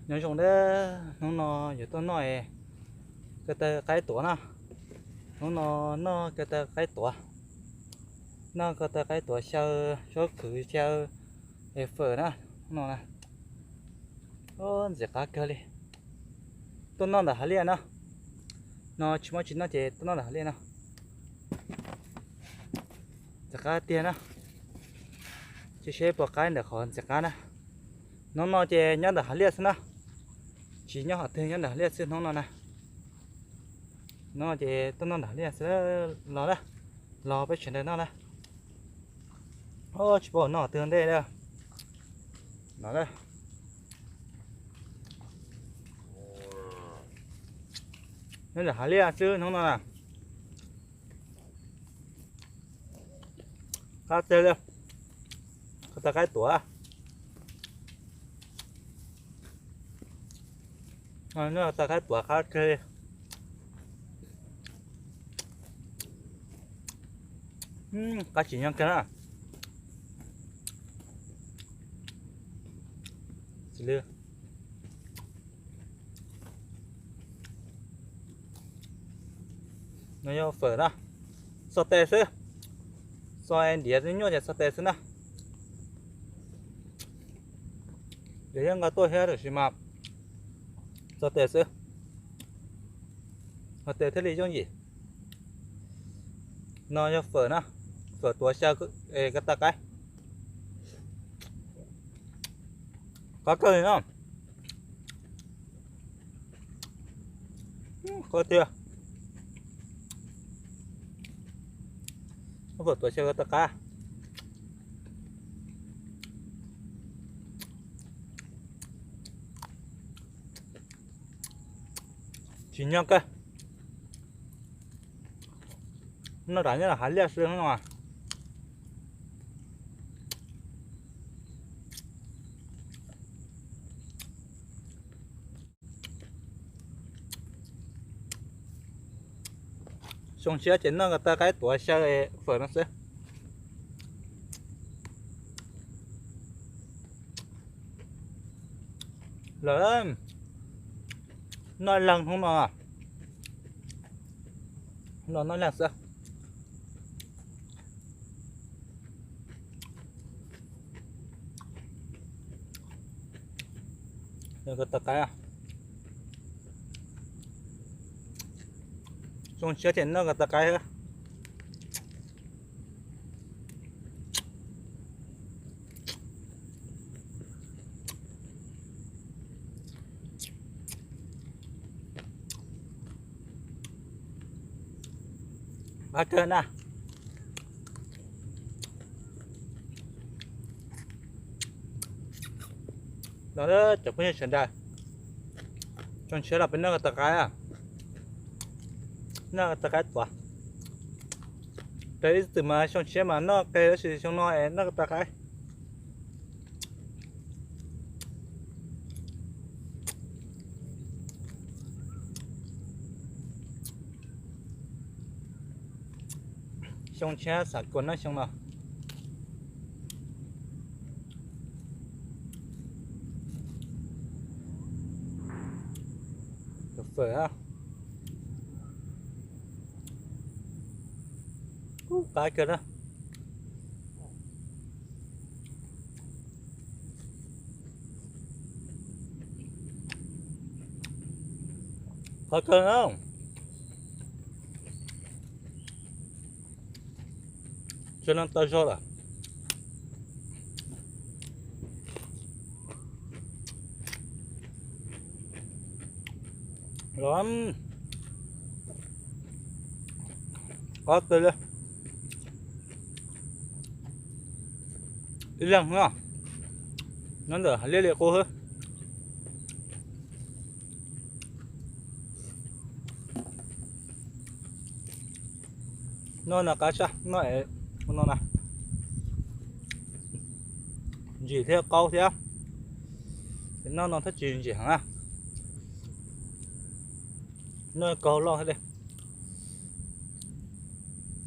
Nyob zoo na, hnub no yuav tuaj noj ko taw qaib tuav na. Hnub no noj ko taw qaib tuav, noj ko taw qaib tuav xyaw, suab khwv xyaw, es fawm na. Hnub no na, ntxim qab kawg li. Tuaj noj ntawm hav liaj no, no tsis muaj tsis noj ces tuaj noj ntawm hav liaj no. Ntxim qab tiag na. Cia seb puas qab ntawm qhov ntxim qab na. Hnub no ces nyob ntawm hav liaj xwb na, tsis nyob qhov twg, nyob ntawm hav liaj xwb hnub no na. Hnub no ces tuaj noj ntawm hav liaj xwb, los na, los peb sawv daws noj na. Tsis paub noj qhov twg ntej na. Los na, nyob ntawm hav liaj xwb hnub no na. Qab tiag li, ko taw qaib tuav. Noj ko taw qaib tuav qab kawg li. Qab tsis nyob kawg na. No yog fawm na, txog tes xwb, txog ntiav nyuaj ces txog tes xwb na. Ces yeej nqa tuaj thiab tab sis mas txog tes xwb, txog tes thiaj li yooj yim. No yog fawm na, fawm tuav xyaw ko taw qaib. Qab kawg li no. Qab tiag. Fawm tuav xyaw ko taw qaib. Tsis nyob kawg. Noj rau nyob hav liaj xwb no. Xyoo tshiab ces noj ko taw qaib tuav xyaw fawm no xwb. Lawm, noj leeg hnub no, hnub no noj leeg xwb. Ko taw qaib, xyoo tshiab ces noj ko taw qaib. Qab kawg na. Los cov phooj ywg sawv daws, xyoo tshiab los peb noj ko taw qaib, noj ko taw qaib tuav. Raws ib txwm mas xyoo tshiab mas noj qe tab sis xyoo no es noj ko taw qaib. Xyoo tshiab xav kuas noj xyoo no. Fawm, qab kawg na. Qab kawg na. Tsis no tau zog lawm. Los, qab kawg li. Ib leeg no, nyob ntawm hav liaj li qub xwb. Noj no qab tshaj, noj no na, ntsim thiab qaub thiab. Noj no thiaj tsis ntsim heev na. Noj kaug loj thiab li.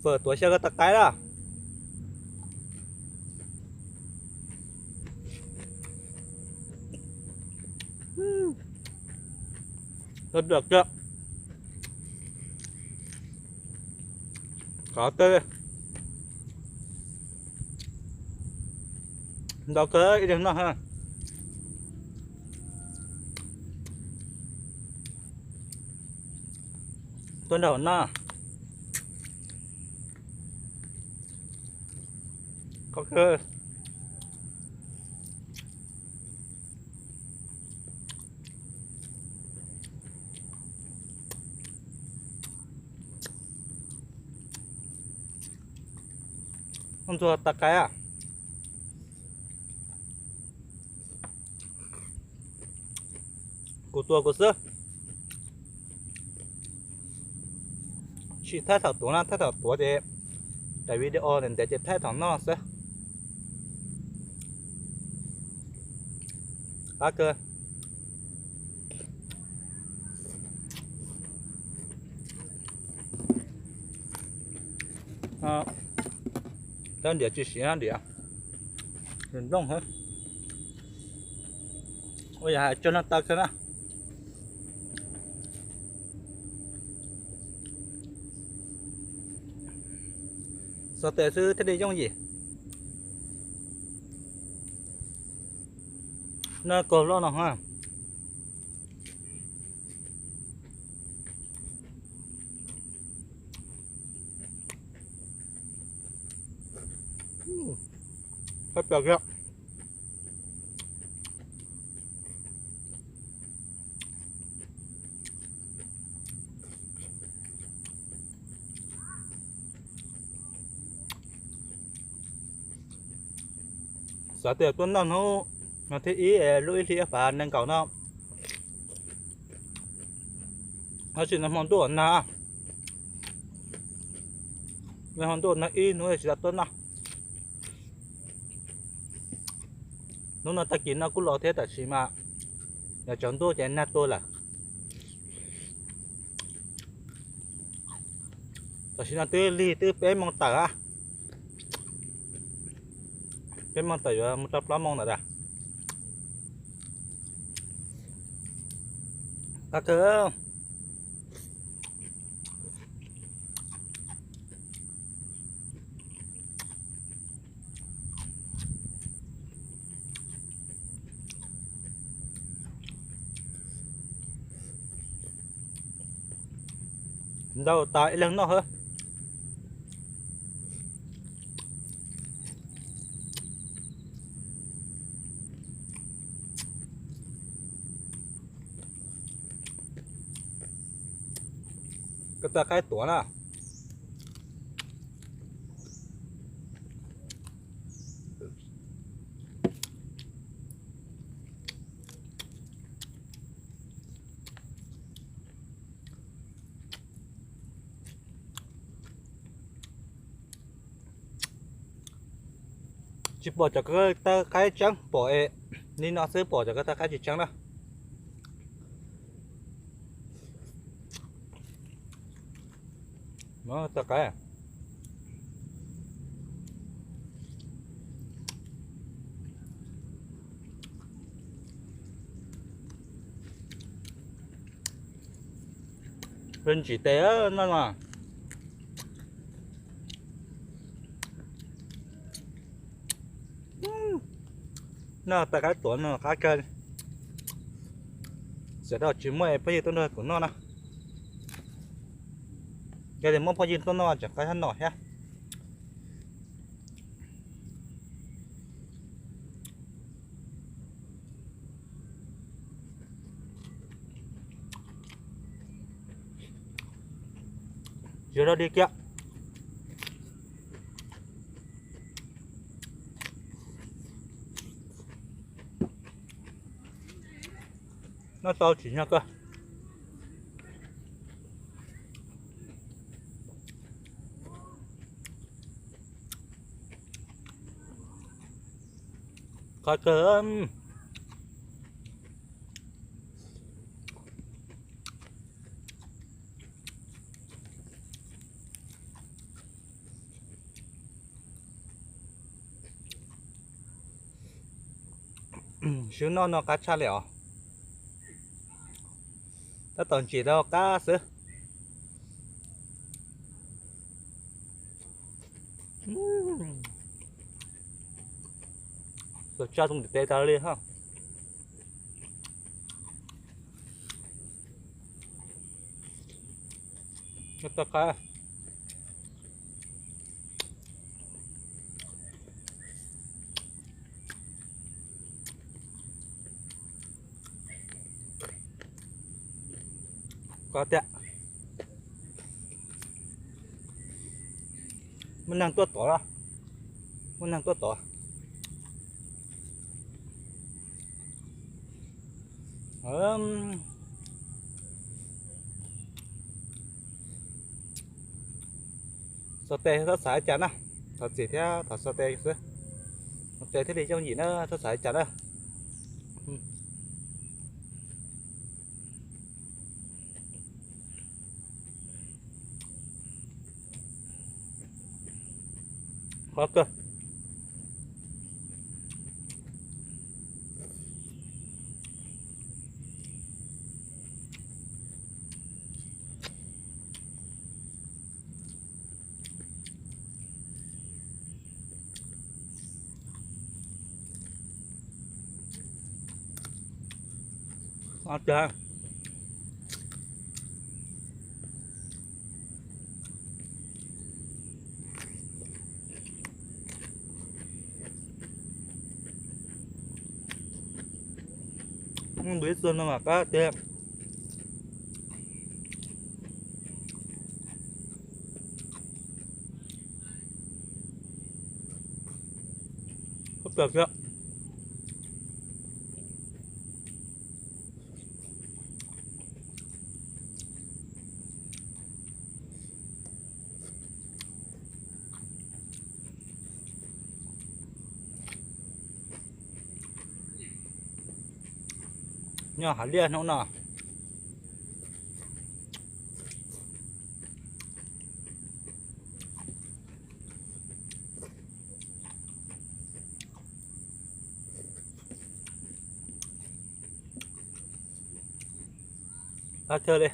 Fawm tuav xyaw ko taw qaib lawm. Ntau kawg, ntau kawg ib leeg noj. Tuaj nrog noj. Qhov kawg. Ntxuag tas qaib. Kuv tuav kuv xwb. Tsis thaij thaum tuav na, thaij thaum tuav ces daim video ntev ntev ces thaij thaum noj xwb. Qab kawg. Tab ntiav tsis siav ntiav, nplooj hab. Ua yog hais tsaug no tau kawg na. Xov tes xwb thiaj li yooj yim. Noj kaug loj no ha. Pab plas kiag. Xav tias tuaj noj hnub no thib ib lub ib hlis ib phav nees nkaum no, tab sis nag hmo ntuj nag, nag hmo ntuj nag ib hnub tsis tau tuaj noj. Hnub no tag kis no kuj los thiab tab sis mas yog tsaus ntuj ces nag tuag lawm. Tam sim no twb lig twb peb moos tawm, peb moos tawm yuav mus rau plaub moos ntawd. Qab kawg. Ntau tas ib leeg noj hab. Koj tau qaib tuav na. Tsis pom cov koj tau qaib tseeb, pom li no xwb pom cov koj tau qaib tsis tseeb na. Tau qaib. Ntsim tes no mas. Noj tau qaib tuav no qab kawg. Xav tau tsis muaj phooj ywg tuaj nrog kuv noj na. Yog tias muaj phooj ywg tuaj noj tseem qab noj thiab. Yuav rau li kiag. Noj tau tsim nyog kawg. Qhov kawg. Swb noj no qab tshaj li os. Tab tom ntsim rau qab xwb. Txog tso tus ntiv tes tas li ha. Toj qab. Kov tiag. Muaj neeg tuaj tod los? Muaj neeg tuaj tod. Xov tes txhob xav li cas na, thov txim thiab thov xov tes xwb. Xov tes thiaj li yooj yim na, txhob xav li cas na. Qhov kawg. Nws ib tug no mas qab tiag. Qab tiag. Nyob hav liaj hnub no. Qab tiag li.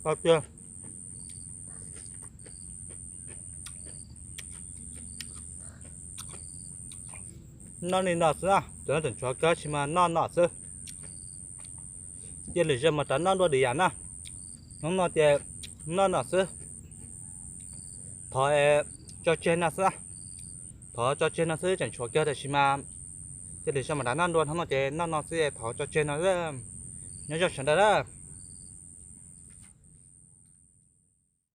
Qab tiag. Noj li no xwb na, cov no tseem tshuav kawg tab sis mas noj no xwb. Cia lwm zaus mam rov noj dua lwm yam na. Hnub no ces noj no xwb. Thov tso tseg no xwb. Thov tso tseg no xwb, tseem tshuav kawg tab sis mas cia lwm zaus mam rov noj dua, hnub no ces noj no xwb, thov tso tseg no xwb. Nyob zoo sawv daws na.